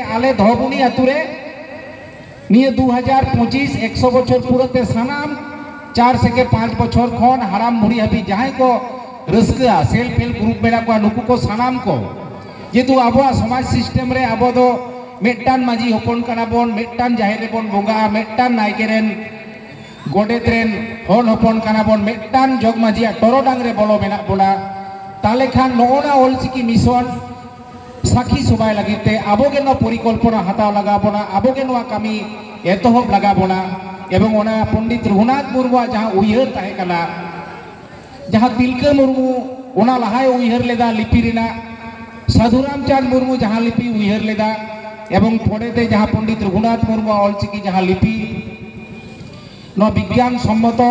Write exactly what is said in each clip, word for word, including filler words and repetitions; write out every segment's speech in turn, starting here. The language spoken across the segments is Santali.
ᱟᱞᱮ ᱫᱷᱚᱵᱩᱱᱤ ᱟᱛᱳ ᱨᱮ ᱱᱤᱭᱟᱹ ᱫᱩ ᱦᱟᱡᱟᱨ ᱯᱚᱸᱪᱤᱥ ᱮᱠᱥᱚ ᱵᱚᱪᱷᱚᱨ ᱯᱩᱨᱟᱹᱣ ᱛᱮ ᱥᱟᱱᱟᱢ ᱪᱟᱨ ᱥᱮᱠᱮ ᱯᱟᱸᱪ ᱵᱚᱪᱷᱚᱨ ᱠᱷᱚᱱ ᱦᱟᱲᱟᱢ ᱵᱩᱲᱦᱤ ᱦᱟᱹᱵᱤᱡ ᱡᱟᱦᱟᱸᱭ ᱠᱚ ᱨᱟᱹᱥᱠᱟᱹᱜᱼᱟ, self help group ᱢᱮᱱᱟᱜ ᱠᱚᱣᱟ, ᱱᱩᱠᱩ ᱠᱚ ᱥᱟᱱᱟᱢ ᱠᱚ, ᱡᱮᱦᱮᱛᱩ ᱟᱵᱚᱣᱟᱜ ᱥᱚᱢᱟᱡᱽ system ᱨᱮ ᱟᱵᱚ ᱫᱚ ᱢᱤᱫᱴᱟᱝ ᱢᱟᱹᱡᱷᱤ ᱦᱚᱯᱚᱱ ᱠᱟᱱᱟ ᱵᱚᱱ, ᱢᱤᱫᱴᱟᱝ ᱡᱟᱦᱮᱨ ᱨᱮᱵᱚᱱ ᱵᱚᱸᱜᱟᱜᱼᱟ, ᱢᱤᱫᱴᱟᱝ ᱱᱟᱭᱠᱮ ᱨᱮᱱ ᱜᱚᱰᱮᱛ ᱨᱮᱱ ᱦᱚᱱ ᱦᱚᱯᱚᱱ ᱠᱟᱱᱟ ᱵᱚᱱ, ᱢᱤᱫᱴᱟᱝ ᱡᱚᱜᱽ ᱢᱟᱹᱡᱷᱤᱭᱟᱜ ᱴᱚᱨᱚᱰᱟᱝ ᱨᱮ ᱵᱚᱞᱚ ᱢᱮᱱᱟᱜ ᱵᱚᱱᱟ᱾ ᱛᱟᱦᱞᱮ ᱠᱷᱟᱱ ᱱᱚᱜᱼᱚ ᱱᱟ ᱚᱞᱪᱤᱠᱤ mission ᱥᱟᱹᱠᱷᱤ ᱥᱚᱵᱷᱟᱭ ᱞᱟᱹᱜᱤᱫ ᱛᱮ ᱟᱵᱚ ᱜᱮ ᱱᱚᱣᱟ ᱯᱚᱨᱤᱠᱚᱞᱯᱚᱱᱟ ᱦᱟᱛᱟᱣ ᱞᱟᱜᱟᱣ ᱵᱚᱱᱟ, ᱟᱵᱚ ᱜᱮ ᱱᱚᱣᱟ ᱠᱟᱹᱢᱤ ᱮᱛᱚᱦᱚᱵ ᱞᱟᱜᱟᱣ ᱵᱚᱱᱟ᱾ ᱮᱵᱚᱝ ᱚᱱᱟ ᱯᱚᱱᱰᱤᱛ ᱨᱚᱜᱷᱩᱱᱟᱛᱷ ᱢᱩᱨᱢᱩᱣᱟᱜ ᱡᱟᱦᱟᱸ ᱩᱭᱦᱟᱹᱨ ᱛᱟᱦᱮᱸ ᱠᱟᱱᱟ, ᱡᱟᱦᱟᱸ ᱛᱤᱞᱠᱟᱹ ᱢᱩᱨᱢᱩ ᱚᱱᱟ ᱞᱟᱦᱟᱭ ᱩᱭᱦᱟᱹᱨ ᱞᱮᱫᱟ ᱞᱤᱯᱤ ᱨᱮᱱᱟᱜ, ᱥᱟᱫᱷᱩ ᱨᱟᱢᱪᱟᱸᱫᱽ ᱢᱩᱨᱢᱩ ᱡᱟᱦᱟᱸ ᱞᱤᱯᱤ ᱩᱭᱦᱟᱹᱨ ᱞᱮᱫᱟ, ᱮᱵᱚᱝ ᱯᱚᱨᱮᱛᱮ ᱡᱟᱦᱟᱸ ᱯᱚᱱᱰᱤᱛ ᱨᱚᱜᱷᱩᱱᱟᱛᱷ ᱢᱩᱨᱢᱩᱣᱟᱜ ᱚᱞᱪᱤᱠᱤ ᱡᱟᱦᱟᱸ ᱞᱤᱯᱤ, ᱱᱚᱣᱟ ᱵᱤᱜᱽᱜᱟᱱ ᱥᱚᱢᱢᱚᱛᱚ,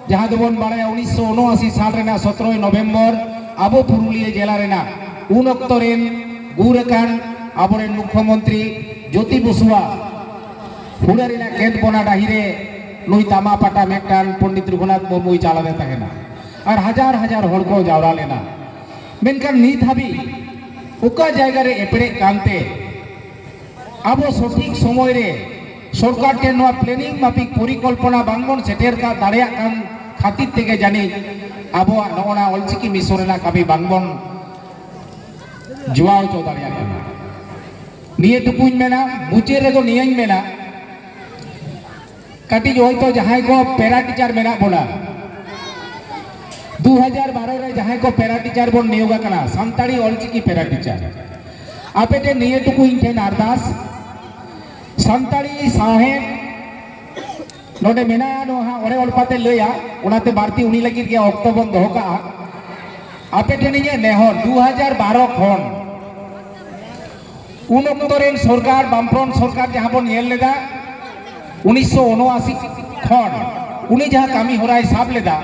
ᱡᱟᱦᱟᱸ ᱫᱚᱵᱚᱱ ᱵᱟᱲᱟᱭᱟ ᱩᱱᱤᱥᱥᱚ ᱩᱱᱚᱟᱥᱤ ᱥᱟᱞ ᱨᱮᱱᱟᱜ ᱥᱚᱛᱨᱚᱭ ᱱᱚᱵᱷᱮᱢᱵᱚᱨ ᱟᱵᱚ ᱯᱩᱨᱩᱞᱤᱭᱟᱹ ᱡᱮᱞᱟ ᱨᱮᱱᱟᱜ ᱩᱱ ᱚᱠᱛᱚ ᱨᱮᱱ ᱜᱩᱨ ᱟᱠᱟᱱ ᱟᱵᱚᱨᱮᱱ ᱢᱩᱠᱠᱷᱚᱢᱚᱱᱛᱨᱤ ᱡᱳᱛᱤ ᱵᱚᱥᱩᱣᱟᱜ ᱦᱩᱲᱟᱹ ᱨᱮᱱᱟᱜ ᱠᱮᱸᱫ ᱵᱚᱱᱟ ᱰᱟᱹᱦᱤ ᱨᱮ ᱱᱩᱭ ᱛᱟᱢᱟ ᱯᱟᱴᱟ ᱢᱤᱫᱴᱟᱝ ᱯᱚᱱᱰᱤᱛ ᱨᱚᱜᱷᱩᱱᱟᱛᱷ ᱢᱩᱨᱢᱩᱭ ᱪᱟᱞᱟᱣᱮᱫ ᱛᱟᱦᱮᱱᱟ᱾ ᱟᱨ ᱦᱟᱡᱟᱨ ᱦᱟᱡᱟᱨ ᱦᱚᱲ ᱠᱚ ᱡᱟᱣᱨᱟ ᱞᱮᱱᱟ᱾ ᱢᱮᱱᱠᱷᱟᱱ ᱱᱤᱛ ᱦᱟᱹᱵᱤᱡ ᱚᱠᱟ ᱡᱟᱭᱜᱟ ᱨᱮ ᱮᱯᱮᱨᱮᱜ ᱠᱟᱱᱛᱮ ᱟᱵᱚ ᱥᱚᱴᱷᱤᱠ ᱥᱚᱢᱚᱭ ᱨᱮ ᱥᱚᱨᱠᱟᱨ ᱴᱷᱮᱱ ᱱᱚᱣᱟ planning ᱢᱟᱯᱷᱤᱠ ᱯᱚᱨᱤᱠᱚᱞᱯᱚᱱᱟ ᱵᱟᱝᱵᱚᱱ ᱥᱮᱴᱮᱨ ᱠᱟ-, ᱫᱟᱲᱮᱭᱟᱜ ᱠᱟᱱ ᱠᱷᱟᱹᱛᱤᱨ ᱛᱮᱜᱮ ᱡᱟᱹᱱᱤᱡ ᱟᱵᱚᱣᱟᱜ ᱱᱚᱜᱼᱚ ᱱᱟ ᱚᱞᱪᱤᱠᱤ mission ᱨᱮᱱᱟᱜ ᱠᱟᱹᱢᱤ ᱵᱟᱝᱵᱚᱱ ᱡᱚᱣᱟᱣ ᱦᱚᱪᱚ ᱫᱟᱲᱮᱭᱟᱜ ᱠᱟᱱᱟ᱾ ᱱᱤᱭᱟᱹ ᱴᱩᱠᱩᱧ ᱢᱮᱱᱟ, ᱢᱩᱪᱟᱹᱫ ᱨᱮᱫᱚ ᱱᱤᱭᱟᱹᱧ ᱢᱮᱱᱟ, ᱠᱟᱹᱴᱤᱡ ᱦᱚᱭᱛᱳ ᱡᱟᱦᱟᱸᱭ ᱠᱚ para teacher ᱢᱮᱱᱟᱜ ᱵᱚᱱᱟ, ᱫᱩ ᱦᱟᱡᱟᱨ ᱵᱟᱨᱚ ᱨᱮ ᱡᱟᱦᱟᱸᱭ ᱠᱚ para teacher ᱵᱚᱱ ᱱᱤᱭᱳᱜ ᱟᱠᱟᱱᱟ, ᱥᱟᱱᱛᱟᱲᱤ ᱚᱞᱪᱤᱠᱤ para teacher, ᱟᱯᱮ ᱴᱷᱮᱱ ᱱᱤᱭᱟᱹ ᱴᱩᱠᱩ ᱤᱧ ᱴᱷᱮᱱ ᱟᱨᱫᱟᱥ, ᱥᱟᱱᱛᱟᱲᱤ ᱥᱟᱶᱦᱮᱫ ᱱᱚᱰᱮ ᱢᱮᱱᱟᱭᱟ, ᱱᱚᱣᱟ ᱦᱟᱸᱜ ᱚᱲᱮ ᱚᱲᱯᱟᱛᱮ ᱞᱟᱹᱭᱟ, ᱚᱱᱟᱛᱮ ᱵᱟᱹᱲᱛᱤ ᱩᱱᱤ ᱞᱟᱹᱜᱤᱫ ᱜᱮ ᱚᱠᱛᱚ ᱵᱚᱱ ᱫᱚᱦᱚ ᱠᱟᱜᱼᱟ᱾ ᱟᱯᱮ ᱴᱷᱮᱱ ᱤᱧᱟᱹᱜ ᱱᱮᱦᱚᱨ, ᱫᱩ ᱦᱟᱡᱟᱨ ᱵᱟᱨᱚ ᱠᱷᱚᱱ ᱩᱱ ᱚᱠᱛᱚ ᱨᱮᱱ ᱥᱚᱨᱠᱟᱨ, ᱵᱟᱢᱯᱷᱨᱚᱱᱴ ᱥᱚᱨᱠᱟᱨ ᱡᱟᱦᱟᱸ ᱵᱚᱱ ᱧᱮᱞ ᱞᱮᱫᱟ, ᱩᱱᱤᱥᱥᱚ ᱩᱱᱚᱟᱥᱤ ᱠᱷᱚᱱ ᱩᱱᱤ ᱡᱟᱦᱟᱸ ᱠᱟᱹᱢᱤ ᱦᱚᱨᱟᱭ ᱥᱟᱵ ᱞᱮᱫᱟ,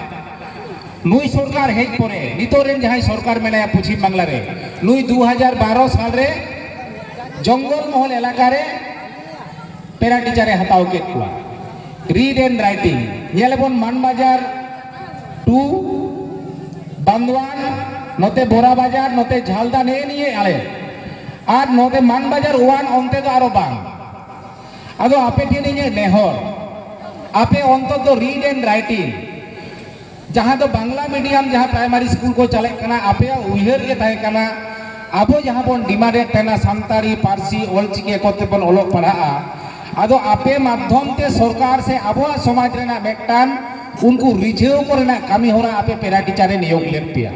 ᱱᱩᱭ ᱥᱚᱨᱠᱟᱨ ᱦᱮᱡ ᱯᱚᱨᱮ ᱱᱤᱛᱚᱜ ᱨᱮᱱ ᱡᱟᱦᱟᱸᱭ ᱥᱚᱨᱠᱟᱨ ᱢᱮᱱᱟᱭᱟ ᱯᱚᱪᱷᱤᱢ ᱵᱟᱝᱞᱟ ᱨᱮ, ᱱᱩᱭ ᱫᱩ ᱦᱟᱡᱟᱨ ᱵᱟᱨᱚ ᱥᱟᱞ ᱨᱮ ᱡᱚᱝᱜᱚᱞ ᱢᱚᱦᱚᱞ ᱮᱞᱟᱠᱟ ᱨᱮ para teacher ᱮ ᱦᱟᱛᱟᱣ ᱠᱮᱫ ᱠᱚᱣᱟ᱾ Read and writing ᱧᱮᱞ ᱟᱵᱚᱱ ᱢᱟᱱᱵᱟᱡᱟᱨ to ᱵᱟᱱᱫᱣᱟᱱ, ᱱᱚᱛᱮ ᱵᱳᱨᱟ ᱵᱟᱡᱟᱨ, ᱱᱚᱛᱮ ᱡᱷᱟᱞᱫᱟ, ᱱᱮᱜᱼᱮ ᱱᱤᱭᱟᱹ ᱟᱞᱮ᱾ ᱟᱨ ᱱᱚᱰᱮ ᱢᱟᱱᱵᱟᱡᱟᱨ ᱳᱣᱟᱱ ᱚᱱᱛᱮ ᱫᱚ ᱟᱨᱚ ᱵᱟᱝ᱾ ᱟᱫᱚ ᱟᱯᱮ ᱴᱷᱮᱱ ᱤᱧᱟᱹᱜ ᱱᱮᱦᱚᱨ, ᱟᱯᱮ ᱚᱱᱛᱚᱛᱚ read and writing, ᱡᱟᱦᱟᱸ ᱫᱚ ᱵᱟᱝᱞᱟ medium ᱡᱟᱦᱟᱸ primary school ᱠᱚ ᱪᱟᱞᱟᱜ ᱠᱟᱱᱟ, ᱟᱯᱮᱭᱟᱜ ᱩᱭᱦᱟᱹᱨ ᱜᱮ ᱛᱟᱦᱮᱸ ᱠᱟᱱᱟ, ᱟᱵᱚ ᱡᱟᱦᱟᱸ ᱵᱚᱱ demandᱮᱫ ᱛᱟᱦᱮᱱᱟ ᱥᱟᱱᱛᱟᱲᱤ ᱯᱟᱹᱨᱥᱤ ᱚᱞᱪᱤᱠᱤ ᱠᱚᱛᱮ ᱵᱚᱱ ᱚᱞᱚᱜ ᱯᱟᱲᱦᱟᱜᱼᱟ, ᱟᱫᱚ ᱟᱯᱮ ᱢᱟᱫᱽᱫᱷᱚᱢ ᱛᱮ ᱥᱚᱨᱠᱟᱨ ᱥᱮ ᱟᱵᱚᱣᱟᱜ ᱥᱚᱢᱟᱡᱽ ᱨᱮᱱᱟᱜ ᱢᱤᱫᱴᱟᱝ ᱩᱱᱠᱩ ᱨᱤᱡᱷᱟᱹᱣ ᱠᱚᱨᱮᱱᱟᱜ ᱠᱟᱹᱢᱤ ᱦᱚᱨᱟ ᱟᱯᱮ ᱯᱮᱨᱟ ᱴᱤᱪᱟᱨᱮ ᱱᱤᱭᱳᱜᱽ ᱞᱮᱫ ᱯᱮᱭᱟ᱾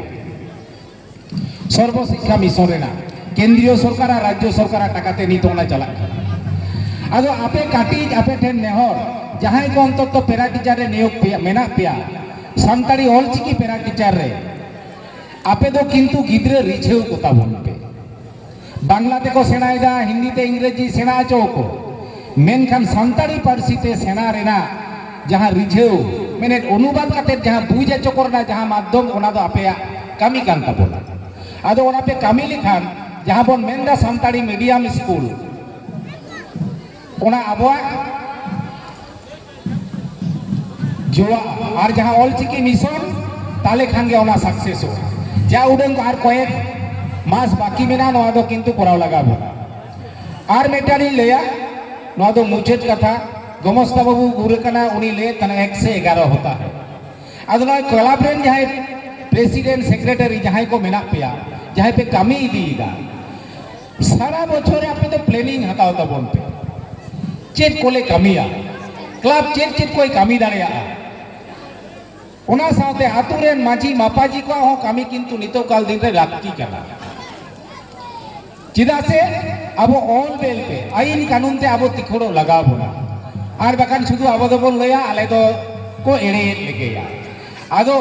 ᱥᱚᱨᱵᱚ ᱥᱤᱠᱠᱷᱟ ᱢᱤᱥᱚᱱ ᱨᱮᱱᱟᱜ ᱠᱮᱱᱫᱨᱤᱭᱚ ᱥᱚᱨᱠᱟᱨ ᱟᱨ ᱨᱟᱡᱽᱡᱚ ᱥᱚᱨᱠᱟᱨᱟᱜ ᱴᱟᱠᱟᱛᱮ ᱱᱤᱛ ᱚᱱᱟ ᱪᱟᱞᱟᱜ ᱠᱟᱱᱟ᱾ ᱟᱫᱚ ᱟᱯᱮ ᱠᱟᱹᱴᱤᱡ, ᱟᱯᱮ ᱴᱷᱮᱱ ᱱᱮᱦᱚᱨ, ᱡᱟᱦᱟᱸᱭ ᱠᱚ ᱚᱱᱛᱚᱛᱚ ᱯᱮᱨᱟ ᱴᱤᱪᱟᱨ ᱨᱮ ᱱᱤᱭᱳᱜᱽ ᱯᱮᱭᱟ, ᱢᱮᱱᱟᱜ ᱯᱮᱭᱟ, ᱥᱟᱱᱛᱟᱲᱤ ᱚᱞᱪᱤᱠᱤ ᱯᱮᱨᱟ ᱴᱤᱪᱟᱨ ᱨᱮ, ᱟᱯᱮ ᱫᱚ ᱠᱤᱱᱛᱩ ᱜᱤᱫᱽᱨᱟᱹ ᱨᱤᱡᱷᱟᱹᱣ ᱠᱚ ᱛᱟᱵᱚᱱ ᱯᱮ᱾ ᱵᱟᱝᱞᱟ ᱛᱮᱠᱚ ᱥᱮᱬᱟᱭᱮᱫᱟ, ᱦᱤᱱᱫᱤ ᱛᱮ, ᱤᱝᱨᱮᱡᱤ ᱥᱮᱬᱟ ᱦᱚᱪᱚ ᱠᱚ, ᱢᱮᱱᱠᱷᱟᱱ ᱥᱟᱱᱛᱟᱲᱤ ᱯᱟᱹᱨᱥᱤ ᱛᱮ ᱥᱮᱬᱟ ᱨᱮᱱᱟᱜ ᱡᱟᱦᱟᱸ ᱨᱤᱡᱷᱟᱹᱣ, ᱢᱮᱱᱮᱫ ᱚᱱᱩᱵᱟᱫ ᱠᱟᱛᱮ ᱡᱟᱦᱟᱸ ᱵᱩᱡᱽ ᱦᱚᱪᱚ ᱠᱚ ᱨᱮᱱᱟᱜ ᱡᱟᱦᱟᱸ ᱢᱟᱫᱽᱫᱷᱚᱢ, ᱚᱱᱟ ᱫᱚ ᱟᱯᱮᱭᱟᱜ ᱠᱟᱹᱢᱤ ᱠᱟᱱ ᱛᱟᱵᱚᱱᱟ᱾ ᱟᱫᱚ ᱚᱱᱟ ᱯᱮ ᱠᱟᱹᱢᱤ ᱞᱮᱠᱷᱟᱱ ᱡᱟᱦᱟᱸ ᱵᱚᱱ ᱢᱮᱱᱫᱟ ᱥᱟᱱᱛᱟᱲᱤ medium school, ᱚᱱᱟ ᱟᱵᱚᱣᱟᱜ ᱡᱚᱣᱟᱜᱼᱟ᱾ ᱟᱨ ᱡᱟᱦᱟᱸ ᱚᱞᱪᱤᱠᱤ ᱢᱤᱥᱚᱱ, ᱛᱟᱦᱞᱮ ᱠᱷᱟᱱ ᱜᱮ ᱚᱱᱟ successᱚᱜᱼᱟ᱾ ᱡᱟ ᱩᱰᱟᱹᱝ ᱟᱨ ᱠᱚᱭᱮᱠ ᱢᱟᱥ ᱵᱟᱹᱠᱤ ᱢᱮᱱᱟᱜᱼᱟ, ᱱᱚᱣᱟ ᱫᱚ ᱠᱤᱱᱛᱩ ᱠᱚᱨᱟᱣ ᱞᱟᱜᱟᱣ ᱵᱚᱱᱟ᱾ ᱟᱨ ᱢᱤᱫᱴᱟᱝ ᱤᱧ ᱞᱟᱹᱭᱟ, ᱱᱚᱣᱟ ᱫᱚ ᱢᱩᱪᱟᱹᱫ ᱠᱟᱛᱷᱟ, ᱜᱚᱢᱚᱥᱛᱟ ᱵᱟᱹᱵᱩ ᱜᱩᱨ ᱠᱟᱱᱟ, ᱩᱱᱤ ᱞᱟᱹᱭᱮᱫ ᱛᱟᱦᱮᱱᱟ ᱮᱠ ᱥᱮ ᱮᱜᱟᱨᱚ ᱦᱚᱛᱟ ᱦᱟᱭ᱾ ᱟᱫᱚ ᱱᱚᱣᱟ ᱠᱞᱟᱵᱽ ᱨᱮᱱ ᱡᱟᱦᱟᱸᱭ president, secretary ᱡᱟᱦᱟᱸᱭ ᱠᱚ ᱢᱮᱱᱟᱜ ᱯᱮᱭᱟ, ᱡᱟᱦᱟᱸᱭ ᱯᱮ ᱠᱟᱹᱢᱤ ᱤᱫᱤᱭᱮᱫᱟ, ᱥᱟᱨᱟ ᱵᱚᱪᱷᱚᱨ ᱨᱮ ᱟᱯᱮ ᱫᱚ planning ᱦᱟᱛᱟᱣ ᱛᱟᱵᱚᱱ ᱯᱮ, ᱪᱮᱫ ᱠᱚᱞᱮ ᱠᱟᱹᱢᱤᱭᱟ, ᱠᱞᱟᱵᱽ ᱪᱮᱫ ᱪᱮᱫ ᱠᱚᱭ ᱠᱟᱹᱢᱤ ᱫᱟᱲᱮᱭᱟᱜᱼᱟ᱾ ᱚᱱᱟ ᱥᱟᱶᱛᱮ ᱟᱛᱳ ᱨᱮᱱ ᱢᱟᱹᱡᱷᱤ ᱢᱟᱯᱟᱡᱷᱤ ᱠᱚᱣᱟᱜ ᱦᱚᱸ ᱠᱟᱹᱢᱤ ᱠᱤᱱᱛᱩ ᱱᱤᱛᱚᱜ ᱠᱟᱞ ᱫᱤᱱ ᱨᱮ ᱞᱟᱹᱠᱛᱤ ᱠᱟᱱᱟ᱾ ᱪᱮᱫᱟᱜ ᱥᱮ ᱟᱵᱚ ᱚᱞ ᱵᱮᱞ ᱛᱮ, ᱟᱹᱭᱤᱱ ᱠᱟᱹᱱᱩᱱ ᱛᱮ ᱟᱵᱚ ᱛᱤᱠᱷᱚᱲᱚᱜ ᱞᱟᱜᱟᱣ ᱵᱚᱱᱟ, ᱟᱨ ᱵᱟᱠᱷᱟᱱ ᱥᱩᱫᱷᱩ ᱟᱵᱚ ᱫᱚᱵᱚᱱ ᱞᱟᱹᱭᱟ ᱟᱞᱮ ᱫᱚ ᱠᱚ ᱮᱲᱮᱭᱮᱫ ᱞᱮᱜᱮᱭᱟ᱾ ᱟᱫᱚ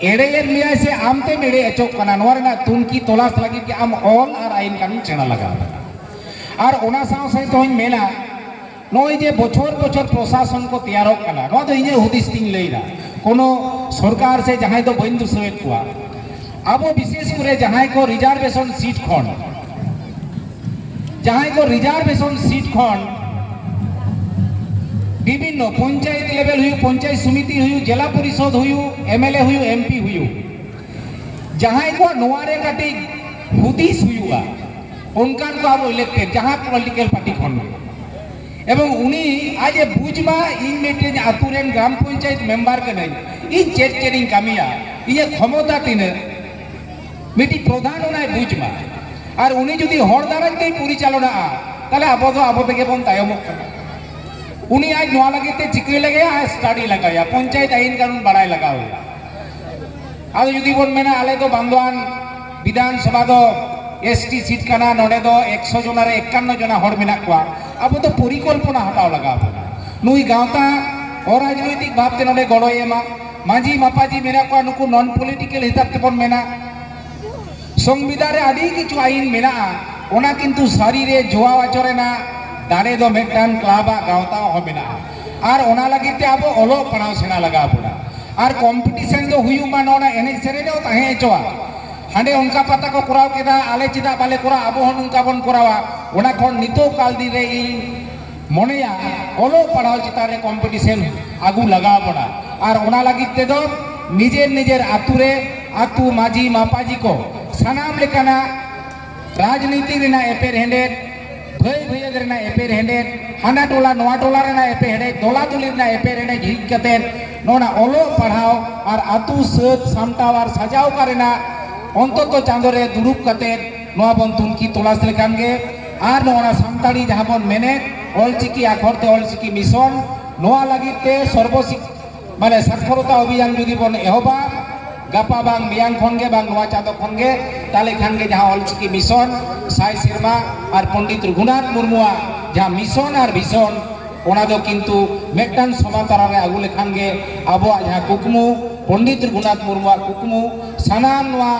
ᱮᱲᱮᱭᱮᱫ ᱢᱮᱭᱟᱭ ᱥᱮ ᱟᱢ ᱛᱮᱢ ᱮᱲᱮ ᱦᱚᱪᱚᱜ ᱠᱟᱱᱟ, ᱱᱚᱣᱟ ᱨᱮᱱᱟᱜ ᱛᱩᱱᱠᱷᱤ ᱛᱚᱞᱟᱥ ᱞᱟᱹᱜᱤᱫ ᱜᱮ ᱟᱢ ᱚᱞ ᱟᱨ ᱟᱹᱭᱤᱱ ᱠᱟᱹᱱᱩᱱ ᱥᱮᱬᱟ ᱞᱟᱜᱟᱣ ᱵᱚᱱᱟ᱾ ᱟᱨ ᱚᱱᱟ ᱥᱟᱶ ᱥᱟᱶ ᱛᱮᱦᱚᱧ ᱢᱮᱱᱟ, ᱱᱚᱜᱼᱚᱭ ᱡᱮ ᱵᱚᱪᱷᱚᱨ ᱵᱚᱪᱷᱚᱨ ᱯᱨᱚᱥᱟᱥᱚᱱ ᱠᱚ ᱛᱮᱭᱟᱨᱚᱜ ᱠᱟᱱᱟ, ᱱᱚᱣᱟ ᱫᱚ ᱤᱧᱟᱹᱜ ᱦᱩᱫᱤᱥ ᱛᱤᱧ ᱞᱟᱹᱭᱫᱟ, ᱠᱳᱱᱳ ᱥᱚᱨᱠᱟᱨ ᱥᱮ ᱡᱟᱦᱟᱸᱭ ᱫᱚ ᱵᱟᱹᱧ ᱫᱩᱥᱟᱹᱣᱮᱫ ᱠᱚᱣᱟ᱾ ᱟᱵᱚ ᱵᱤᱥᱮᱥ ᱠᱚᱨᱮ ᱡᱟᱦᱟᱸᱭ ᱠᱚ reservation seat ᱠᱷᱚᱱ, ᱡᱟᱦᱟᱸᱭ ᱠᱚ reservation seat ᱠᱷᱚᱱ ᱵᱤᱵᱷᱤᱱᱱᱚ ᱯᱚᱧᱪᱟᱭᱮᱛ level ᱦᱩᱭᱩᱜ, ᱯᱚᱧᱪᱟᱭᱮᱛ ᱥᱚᱢᱤᱛᱤ ᱦᱩᱭᱩᱜ, ᱡᱮᱞᱟ ᱯᱚᱨᱤᱥᱚᱫ ᱦᱩᱭᱩᱜ, MLA ᱦᱩᱭᱩᱜ, MP ᱦᱩᱭᱩᱜ, ᱡᱟᱦᱟᱸᱭ ᱠᱚᱣᱟᱜ ᱱᱚᱣᱟ ᱨᱮ ᱠᱟᱹᱴᱤᱡ ᱦᱩᱫᱤᱥ ᱦᱩᱭᱩᱜᱼᱟ, ᱚᱱᱠᱟᱱ ᱠᱚ ᱟᱵᱚ ᱤᱞᱮᱠᱴᱮᱰ ᱡᱟᱦᱟᱸ ᱯᱚᱞᱤᱴᱤᱠᱟᱞ ᱯᱟᱨᱴᱤ ᱠᱷᱚᱱ ᱜᱮ᱾ ᱮᱵᱚᱝ ᱩᱱᱤ ᱟᱡ ᱮ ᱵᱩᱡᱽ ᱢᱟ, ᱤᱧ ᱢᱤᱫᱴᱮᱱ ᱟᱹᱛᱩ ᱨᱮᱱ ᱜᱨᱟᱢ ᱯᱚᱧᱪᱟᱭᱮᱛ ᱢᱮᱢᱵᱟᱨ ᱠᱟᱹᱱᱟᱹᱧ, ᱤᱧ ᱪᱮᱫ ᱪᱮᱫ ᱤᱧ ᱠᱟᱹᱢᱤᱭᱟ, ᱤᱧᱟᱹᱜ ᱠᱷᱚᱢᱚᱛᱟ ᱛᱤᱱᱟᱹᱜ, ᱢᱤᱫᱴᱤᱡ ᱯᱨᱚᱫᱷᱟᱱ ᱚᱱᱟᱭ ᱵᱩᱡᱽ ᱢᱟ᱾ ᱟᱨ ᱩᱱᱤ ᱡᱩᱫᱤ ᱦᱚᱲ ᱫᱟᱨᱟᱭ ᱛᱮᱭ ᱯᱚᱨᱤᱪᱟᱞᱚᱱᱟᱜᱼᱟ, ᱛᱟᱦᱞᱮ ᱟᱵᱚ ᱫᱚ ᱟᱵᱚ ᱛᱮᱜᱮ ᱵᱚᱱ ᱛᱟᱭᱚᱢᱚᱜ ᱠᱟᱱᱟ᱾ ᱩᱱᱤ ᱟᱡ ᱱᱚᱣᱟ ᱞᱟᱹᱜᱤᱫ ᱛᱮ ᱪᱤᱠᱟᱹᱭ ᱞᱟᱜᱟᱭᱟ? ᱟᱨ ᱥᱴᱟᱰᱤ ᱞᱟᱜᱟᱣᱮᱭᱟ, ᱯᱚᱧᱪᱟᱭᱮᱛ ᱟᱹᱭᱤᱱ ᱠᱟᱹᱱᱩᱱ ᱵᱟᱲᱟᱭ ᱞᱟᱜᱟᱣᱮᱭᱟ᱾ ᱟᱫᱚ ᱡᱩᱫᱤ ᱵᱚᱱ ᱢᱮᱱᱟ ᱟᱞᱮ ᱫᱚ ᱵᱟᱱᱫᱳᱣᱟᱱ ᱵᱤᱫᱷᱟᱱ ᱥᱚᱵᱷᱟ ᱫᱚ ᱮᱥ ᱴᱤ ᱥᱤᱴ ᱠᱟᱱᱟ, ᱱᱚᱰᱮ ᱫᱚ ᱮᱠᱥᱚ ᱡᱚᱱᱟ ᱨᱮ ᱮᱠᱟᱱᱱᱚ ᱡᱚᱱᱟ ᱦᱚᱲ ᱢᱮᱱᱟᱜ ᱠᱚᱣᱟ, ᱟᱵᱚ ᱫᱚ ᱯᱚᱨᱤᱠᱚᱞᱯᱚᱱᱟ ᱦᱟᱛᱟᱣ ᱞᱟᱜᱟᱣ ᱵᱚᱱᱟ᱾ ᱱᱩᱭ ᱜᱟᱶᱛᱟ ᱚᱨᱟᱡᱽᱱᱳᱭᱛᱤᱠ ᱵᱷᱟᱵᱽᱛᱮ ᱱᱚᱰᱮ ᱜᱚᱲᱚᱭ ᱮᱢᱟ, ᱢᱟᱹᱡᱷᱤ ᱢᱟᱯᱟᱡᱷᱤ ᱢᱮᱱᱟᱜ ᱠᱚᱣᱟ, ᱱᱩᱠᱩ ᱱᱚᱱ ᱯᱚᱞᱤᱴᱤᱠᱟᱞ ᱦᱤᱥᱟᱹᱵ ᱛᱮᱵᱚᱱ ᱢᱮᱱᱟ᱾ ᱥᱚᱝᱵᱤᱫᱷᱟᱱ ᱨᱮ ᱟᱹᱰᱤ ᱠᱤᱪᱷᱩ ᱟᱹᱭᱤᱱ ᱢᱮᱱᱟᱜᱼᱟ, ᱚᱱᱟ ᱠᱤᱱᱛᱩ ᱥᱟᱹᱨᱤ ᱨᱮ ᱡᱚᱣᱟ ᱦᱚᱪᱚ ᱨᱮᱱᱟᱜ ᱫᱟᱲᱮ ᱫᱚ ᱢᱤᱫᱴᱟᱝ ᱠᱞᱟᱵᱽ ᱟᱜ, ᱜᱟᱶᱛᱟ ᱦᱚᱸ ᱢᱮᱱᱟᱜᱼᱟ᱾ ᱟᱨ ᱚᱱᱟ ᱞᱟᱹᱜᱤᱫ ᱛᱮ ᱟᱵᱚ ᱚᱞᱚᱜ ᱯᱟᱲᱦᱟᱣ ᱥᱮᱬᱟ ᱞᱟᱜᱟᱣ ᱵᱚᱱᱟ᱾ ᱟᱨ ᱠᱚᱢᱯᱤᱴᱤᱥᱚᱱ ᱫᱚ ᱦᱩᱭᱩᱜ ᱢᱟ, ᱱᱚᱣᱟ ᱮᱱᱮᱡ ᱥᱮᱨᱮᱧ ᱨᱮᱦᱚᱸ ᱛᱟᱦᱮᱸ ᱦᱚᱪᱚᱣᱟᱜ᱾ ᱦᱟᱸᱰᱮ ᱚᱱᱠᱟ ᱯᱟᱛᱟ ᱠᱚ ᱠᱚᱨᱟᱣ ᱠᱮᱫᱟ, ᱟᱞᱮ ᱪᱮᱫᱟᱜ ᱵᱟᱞᱮ ᱠᱚᱨᱟᱣᱟ, ᱟᱵᱚ ᱦᱚᱸ ᱱᱚᱝᱠᱟ ᱵᱚᱱ ᱠᱚᱨᱟᱣᱟ᱾ ᱚᱱᱟ ᱠᱷᱚᱱ ᱱᱤᱛᱚᱜ ᱠᱟᱞ ᱫᱤᱱ ᱨᱮ ᱤᱧ ᱢᱚᱱᱮᱭᱟ, ᱚᱞᱚᱜ ᱯᱟᱲᱦᱟᱣ ᱪᱮᱛᱟᱱ ᱨᱮ ᱠᱚᱢᱯᱤᱴᱤᱥᱚᱱ ᱟᱹᱜᱩ ᱞᱟᱜᱟᱣ ᱵᱚᱱᱟ᱾ ᱟᱨ ᱚᱱᱟ ᱞᱟᱹᱜᱤᱫ ᱛᱮᱫᱚ ᱱᱤᱡᱮᱨ ᱱᱤᱡᱮᱨ ᱟᱹᱛᱩ ᱨᱮ ᱟᱹᱛᱩ ᱢᱟᱹᱡᱷᱤ ᱢᱟᱯᱟᱡᱷᱤ ᱠᱚ ᱥᱟᱱᱟᱢ ᱞᱮᱠᱟᱱᱟᱜ ᱨᱟᱡᱽᱱᱤᱛᱤ ᱨᱮᱱᱟᱜ ᱮᱯᱮᱨᱦᱮᱸᱰᱮᱡ, ᱵᱷᱟᱹᱭ ᱵᱷᱟᱹᱭᱟᱹᱫ ᱨᱮᱱᱟᱜ ᱮᱯᱮᱨᱦᱮᱸᱰᱮᱡ, ᱦᱟᱱᱟ ᱴᱚᱞᱟ ᱱᱚᱣᱟ ᱴᱚᱞᱟ ᱨᱮᱱᱟᱜ ᱮᱯᱮᱨᱦᱮᱸᱰᱮᱡ, ᱫᱚᱞᱟ ᱫᱩᱞᱤ ᱨᱮᱱᱟᱜ ᱮᱯᱮᱨᱦᱮᱸᱰᱮᱡ ᱦᱤᱡ ᱠᱟᱛᱮ ᱱᱚᱣᱟ ᱚᱞᱚᱜ ᱯᱟᱲᱦᱟᱣ ᱟᱨ ᱟᱹᱛᱩ ᱥᱟᱹᱛ ᱥᱟᱢᱴᱟᱣ ᱟᱨ ᱥᱟᱡᱟᱣ ᱠᱟᱜ ᱨᱮᱱᱟᱜ ᱚᱱᱛᱚᱛᱚ ᱪᱟᱸᱫᱳ ᱨᱮ ᱫᱩᱲᱩᱵ ᱠᱟᱛᱮ ᱱᱚᱣᱟ ᱵᱚᱱ ᱛᱩᱱᱠᱷᱤ ᱛᱚᱞᱟᱥ ᱞᱮᱠᱷᱟᱱ ᱜᱮ ᱟᱨ ᱱᱚᱣᱟ ᱥᱟᱱᱛᱟᱲᱤ ᱡᱟᱦᱟᱸ ᱵᱚᱱ ᱢᱮᱱᱮᱫ ᱚᱞᱪᱤᱠᱤ ᱟᱠᱷᱚᱨ ᱛᱮ ᱚᱞᱪᱤᱠᱤ ᱢᱤᱥᱚᱱ, ᱱᱚᱣᱟ ᱞᱟᱹᱜᱤᱫ ᱛᱮ ᱥᱚᱨᱵᱚ ᱥᱤᱠ-, ᱢᱟᱱᱮ ᱥᱟᱠᱷᱚᱨᱚᱛᱟ ᱚᱵᱷᱤᱭᱟᱱ ᱡᱩᱫᱤ ᱵᱚᱱ ᱮᱦᱚᱵᱟ, ᱜᱟᱯᱟ ᱵᱟᱝ ᱢᱮᱭᱟᱝ ᱠᱷᱚᱱ ᱜᱮ ᱵᱟᱝ ᱱᱚᱣᱟ ᱪᱟᱸᱫᱚ ᱠᱷᱚᱱ ᱜᱮ, ᱛᱟᱦᱞᱮ ᱠᱷᱟᱱ ᱜᱮ ᱡᱟᱦᱟᱸ ᱚᱞᱪᱤᱠᱤ ᱢᱤᱥᱚᱱ ᱥᱟᱭ ᱥᱮᱨᱢᱟ ᱟᱨ ᱯᱚᱱᱰᱤᱛ ᱨᱚᱜᱷᱩᱱᱟᱛᱷ ᱢᱩᱨᱢᱩᱣᱟᱜ ᱡᱟᱦᱟᱸ ᱢᱤᱥᱚᱱ ᱟᱨ ᱵᱷᱤᱥᱚᱱ, ᱚᱱᱟ ᱫᱚ ᱠᱤᱱᱛᱩ ᱢᱤᱫᱴᱟᱝ ᱥᱚᱢᱟᱱ ᱛᱟᱨᱟ ᱨᱮ ᱟᱹᱜᱩ ᱞᱮᱠᱷᱟᱱ ᱜᱮ ᱟᱵᱚᱣᱟᱜ ᱡᱟᱦᱟᱸ ᱠᱩᱠᱢᱩ, ᱯᱚᱱᱰᱤᱛ ᱨᱚᱜᱷᱩᱱᱟᱛᱷ ᱢᱩᱨᱢᱩᱣᱟᱜ ᱠᱩᱠᱢᱩ, ᱥᱟᱱᱟᱢ ᱱᱚᱣᱟ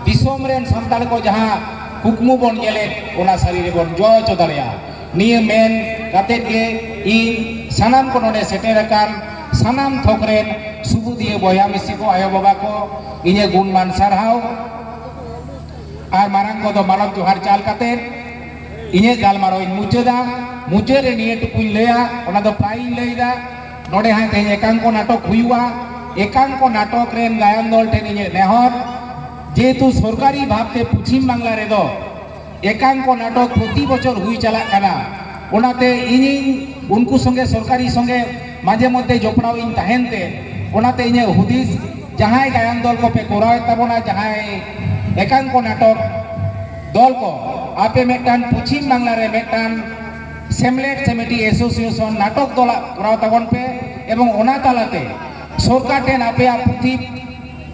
ᱫᱤᱥᱚᱢ ᱨᱮᱱ ᱥᱟᱱᱛᱟᱲ ᱠᱚ ᱡᱟᱦᱟᱸ ᱠᱩᱠᱢᱩ ᱵᱚᱱ ᱧᱮᱞᱮᱫ, ᱚᱱᱟ ᱥᱟᱹᱨᱤ ᱨᱮᱵᱚᱱ ᱡᱚ ᱦᱚᱪᱚ ᱫᱟᱲᱮᱭᱟᱜᱼᱟ᱾ ᱱᱤᱭᱟᱹ ᱢᱮᱱ ᱠᱟᱛᱮᱫ ᱜᱮ ᱤᱧ ᱥᱟᱱᱟᱢ ᱠᱚ ᱱᱚᱰᱮ ᱥᱮᱴᱮᱨ ᱟᱠᱟᱱ ᱥᱟᱱᱟᱢ ᱛᱷᱚᱠ ᱨᱮᱱ ᱥᱩᱵᱩᱫᱤᱭᱟᱹ ᱵᱚᱭᱦᱟ ᱢᱤᱥᱤ ᱠᱚ, ᱟᱭᱳ ᱵᱟᱵᱟ ᱠᱚ, ᱤᱧᱟᱹᱜ ᱜᱩᱱᱢᱟᱱ ᱥᱟᱨᱦᱟᱣ ᱟᱨ ᱢᱟᱨᱟᱝ ᱠᱚᱫᱚ ᱢᱟᱱᱚᱛ ᱡᱚᱦᱟᱨ ᱪᱟᱞ ᱠᱟᱛᱮᱫ ᱤᱧᱟᱹᱜ ᱜᱟᱞᱢᱟᱨᱟᱣ ᱤᱧ ᱢᱩᱪᱟᱹᱫᱟ᱾ ᱢᱩᱪᱟᱹᱫ ᱨᱮ ᱱᱤᱭᱟᱹ ᱴᱩᱠᱩᱧ ᱞᱟᱹᱭᱟ, ᱚᱱᱟ ᱫᱚ ᱯᱨᱟᱭᱤᱧ ᱞᱟᱹᱭᱫᱟ, ᱱᱚᱰᱮ ᱦᱟᱸᱜ ᱛᱮᱦᱮᱧ ᱮᱠᱟᱝᱠᱚ ᱱᱟᱴᱚᱠ ᱦᱩᱭᱩᱜᱼᱟ᱾ ᱮᱠᱟᱝᱠᱚ ᱱᱟᱴᱚᱠ ᱨᱮᱱ ᱜᱟᱭᱟᱱ ᱫᱚᱞ ᱴᱷᱮᱱ ᱤᱧᱟᱹᱜ ᱱᱮᱦᱚᱨ, ᱡᱮᱦᱮᱛᱩ ᱥᱚᱨᱠᱟᱨᱤ ᱵᱷᱟᱵᱽᱛᱮ ᱯᱚᱪᱷᱤᱢ ᱵᱟᱝᱞᱟ ᱨᱮᱫᱚ ᱮᱠᱟᱝᱠᱚ ᱱᱟᱴᱚᱠ ᱯᱨᱚᱛᱤ ᱵᱚᱪᱷᱚᱨ ᱦᱩᱭ ᱪᱟᱞᱟᱜ ᱠᱟᱱᱟ᱾ ᱚᱱᱟᱛᱮ ᱤᱧᱤᱧ ᱩᱱᱠᱩ ᱥᱚᱸᱜᱮ, ᱥᱚᱨᱠᱟᱨᱤ ᱥᱚᱸᱜᱮ ᱢᱟᱡᱷᱮ ᱢᱚᱫᱽᱫᱷᱮ ᱡᱚᱯᱲᱟᱣ ᱤᱧ ᱛᱟᱦᱮᱱ ᱛᱮ, ᱚᱱᱟᱛᱮ ᱤᱧᱟᱹᱜ ᱦᱩᱫᱤᱥ, ᱡᱟᱦᱟᱸᱭ ᱜᱟᱭᱟᱱ ᱫᱚᱞ ᱠᱚᱯᱮ ᱠᱚᱨᱟᱣᱮᱫ ᱛᱟᱵᱚᱱᱟ, ᱡᱟᱦᱟᱸᱭ ᱮᱠᱟᱝᱠᱚ ᱱᱟᱴᱚᱠ ᱫᱚᱞ ᱠᱚ, ᱟᱯᱮ ᱢᱤᱫᱴᱟᱝ ᱯᱚᱪᱷᱤᱢ ᱵᱟᱝᱞᱟ ᱨᱮ ᱢᱤᱫᱴᱟᱝ ᱥᱮᱢᱞᱮᱫ ᱥᱮ ᱢᱤᱫᱴᱤᱡ ᱮᱥᱳᱥᱤᱭᱮᱥᱚᱱ ᱱᱟᱴᱚᱠ ᱫᱚᱞᱟᱜ ᱠᱚᱨᱟᱣ ᱛᱟᱵᱚᱱ ᱯᱮ, ᱮᱵᱚᱝ ᱚᱱᱟ ᱛᱟᱞᱟᱛᱮ ᱥᱚᱨᱠᱟᱨ ᱴᱷᱮᱱ ᱟᱯᱮᱭᱟᱜ ᱯᱩᱛᱷᱤ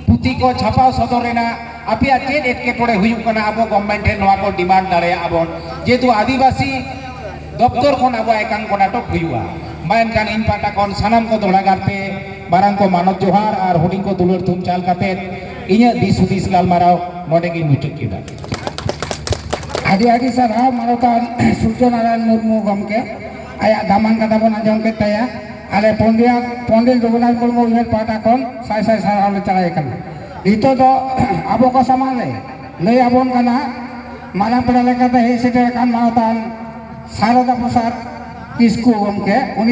ᱯᱩᱛᱷᱤ ᱠᱚ ᱪᱷᱟᱯᱟᱣ ᱥᱚᱫᱚᱨ ᱨᱮᱱᱟᱜ ᱟᱯᱮᱭᱟᱜ ᱪᱮᱫ ᱮᱴᱠᱮᱴᱚᱬᱮ ᱦᱩᱭᱩᱜ ᱠᱟᱱᱟ, ᱟᱵᱚ ᱜᱚᱵᱷᱢᱮᱱᱴ ᱴᱷᱮᱱ ᱱᱚᱣᱟ ᱠᱚ ᱰᱤᱢᱟᱱᱰ ᱫᱟᱲᱮᱭᱟᱜᱼᱟ ᱵᱚᱱ, ᱡᱮᱦᱮᱛᱩ ᱟᱹᱫᱤᱵᱟᱹᱥᱤ ᱫᱚᱯᱛᱚᱨ ᱠᱷᱚᱱ ᱟᱵᱚᱣᱟᱜ ᱮᱠᱟᱝᱠᱚ ᱱᱟᱴᱚᱠ ᱦᱩᱭᱩᱜᱼᱟ᱾ ᱢᱟ ᱮᱱᱠᱷᱟᱱ ᱤᱧ ᱯᱟᱦᱴᱟ ᱠᱷᱚᱱ ᱥᱟᱱᱟᱢ ᱠᱚ ᱫᱚᱦᱲᱟ ᱜᱟᱨᱛᱮ ᱢᱟᱨᱟᱝ ᱠᱚ ᱢᱟᱱᱚᱛ ᱡᱚᱦᱟᱨ ᱟᱨ ᱦᱩᱰᱤᱧ ᱠᱚ ᱫᱩᱞᱟᱹᱲ ᱛᱷᱩᱢ ᱪᱟᱞ ᱠᱟᱛᱮ ᱤᱧᱟᱹᱜ ᱫᱤᱥ ᱦᱩᱫᱤᱥ ᱜᱟᱞᱢᱟᱨᱟᱣ ᱱᱚᱰᱮ ᱜᱤᱧ ᱢᱩᱪᱟᱹᱫ ᱠᱮᱫᱟ᱾ ᱟᱹᱰᱤ ᱟᱹᱰᱤ ᱥᱟᱨᱦᱟᱣ ᱢᱟᱱᱚᱛᱟᱱ ᱥᱩᱨᱡᱚ ᱱᱟᱨᱟᱭᱚᱱ ᱢᱩᱨᱢᱩ ᱜᱚᱢᱠᱮ, ᱟᱭᱟᱜ ᱫᱟᱢᱟᱱ ᱠᱟᱛᱷᱟ ᱵᱚᱱ ᱟᱸᱡᱚᱢ ᱠᱮᱫ ᱛᱟᱭᱟ᱾ ᱟᱞᱮ ᱯᱚᱱᱰᱤᱛ ᱯᱚᱱᱰᱤᱛ ᱨᱚᱜᱷᱩᱱᱟᱛᱷ ᱢᱩᱨᱢᱩ ᱩᱭᱦᱟᱹᱨ ᱯᱟᱦᱴᱟ ᱠᱷᱚᱱ ᱥᱟᱭ ᱥᱟᱭ ᱥᱟᱨᱦᱟᱣ ᱞᱮ ᱪᱟᱞᱟᱭᱮ ᱠᱟᱱᱟ᱾ ᱱᱤᱛᱚᱜ ᱫᱚ ᱟᱵᱚ ᱠᱚ ᱥᱟᱢᱟᱝ ᱨᱮ ᱞᱟᱹᱭ ᱟᱵᱚᱱ ᱠᱟᱱᱟ ᱢᱟᱨᱟᱝ ᱯᱮᱲᱟ ᱞᱮᱠᱟᱛᱮ ᱦᱮᱡ ᱥᱮᱴᱮᱨ ᱟᱠᱟᱱ ᱢᱟᱱᱚᱛᱟᱱ ᱥᱟᱨᱚᱫᱟ ᱯᱨᱚᱥᱟᱫᱽ ᱠᱤᱥᱠᱩ ᱜᱚᱢᱠᱮ᱾ ᱩᱱᱤ